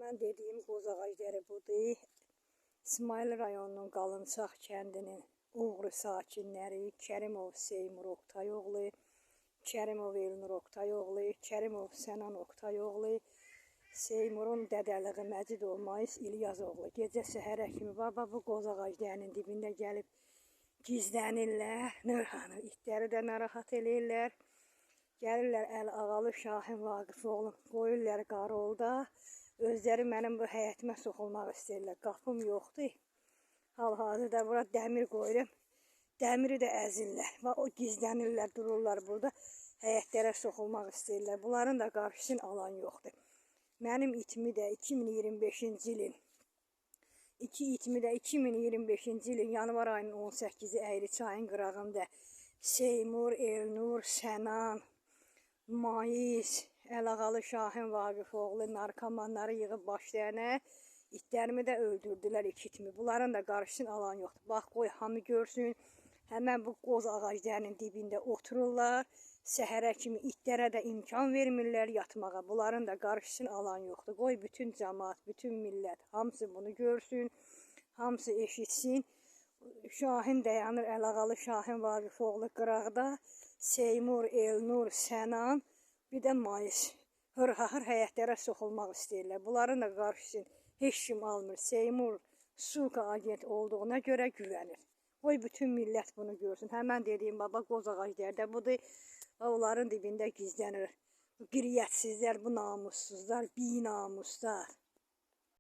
Həmən dediyim qoz ağacları budur. İsmayıl rayonunun Qalınçaq kəndinin uğru sakinləri Kərimov Seymur Oqtayoğlu, Kərimov Elnur Oqtayoğlu, Kərimov Sənan Oqtayoğlu, Seymurun dədəliyi Məcidov Mayis İlyazoğlu. Gecə səhərə kimi baba bu qoz ağaclarının dibində gəlib gizlənirlər. Nurhanı itləri də narahat eləyirlər. Gəlirlər Əl Ağalı Şahin Vaqifoğlu qoyurlar qarolda. Özləri mənim bu həyətimə soxulmaq istəyirlər. Qapım yoxdur. Hal-hazırda bura dəmir qoyuram. Dəmiri də əzirlər. Və o gizlənirlər, dururlar burada. Həyətlərə soxulmaq istəyirlər. Bunların da qarşısını alan yoxdur. Mənim itimi də 2025-ci ilin iki itimi də 2025-ci ilin yanvar ayının 18-i Əyri çayın qırağında Seymur, Elnur, Sənan, Mayis, Əlağalı Şahin Vaqifoğlu narkomanları yığıb başlarına itlərimi də öldürdülər iki itimi. Bunların da qarşısını alan yoxdur. Bax qoy hamı görsün. Həmən bu qoz ağaclarının dibində otururlar. Səhərə kimi itlərə də imkan vermirlər yatmağa. Bunların da qarşısını alan yoxdur. Qoy bütün cəmaət, bütün millət hamısı bunu görsün, hamısı eşitsin. Şahin dayanır Əlağalı Şahin Vaqifoğlu qıraqda. Seymur, Elnur, Sənan, bir də Mayis. Hırhahır həyətlərə soxulmaq istəyirlər. Bunların da qarşısını heç kim almır. Seymur suka agent olduğuna görə güvənir. Qoy bütün millət bunu görsün. Həmən dediyim baba qoz ağacları da budur. Və onların dibində gizlənir. Bu qiriyyətsizlər, bu namussuzlar, binamuslar.